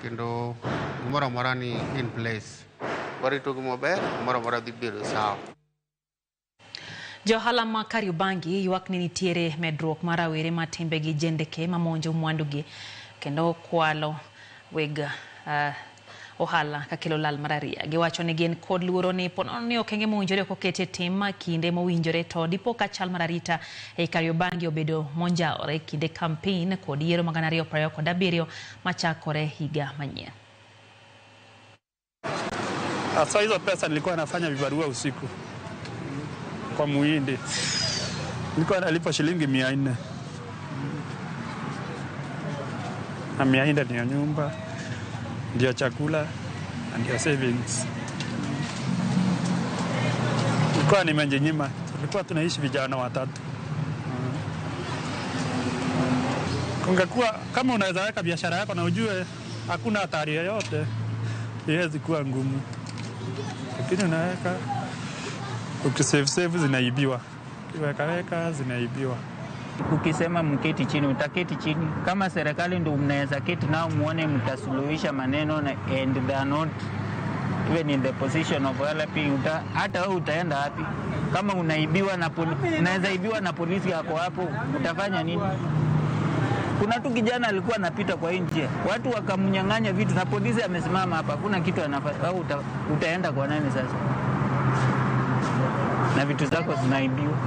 Kendo gimoro amora ni in place. Warito gi maber, gimoro amora dhi bedo sawa. Jo ohala ma Kariobangi ywak ni nitiere medruok mar rawere ma timbegi jendeke mamonjo mwandugi kendo kwalo weg ohala kakelo lal mar ariya. Giwacho ni gin kod luoro ni ponono ni okenge mowinjore ok oket e tim kinde mowinjore to dipo ka chal mar arita ei Kariobangi obedo monjawore kinde kampen kod yiero mag 2027 machakore higa manyien. Hasa hizo pesa nilikuwa nafanya vibarua usiku kwa muhindi, nilikuwa nalipa shilingi 400 na 400 ndio nyumba, ndio chakula na ndio savings. Nilikuwa nimejinyima, tulikuwa tunaishi vijana watatu. Kungekuwa kama unaweza weka biashara yako na ujue hakuna hatari yoyote, iwezi kuwa ngumu, lakini unaweka ukisave save zinaibiwa, ukiwekaweka zinaibiwa. Ukisema mketi chini, utaketi chini. Kama serikali ndio mnaweza keti nao muone mtasuluhisha maneno na, and they are not even in the position of helping. Hata wewe utaenda wapi kama unaibiwa na unaweza ibiwa na polisi yako hapo, utafanya nini? Kuna tu kijana alikuwa anapita kwa hii njia, watu wakamnyang'anya vitu na polisi amesimama hapa, hakuna kitu anafanya. Wewe utaenda kwa nani sasa? Na vitu zako zinaibiwa.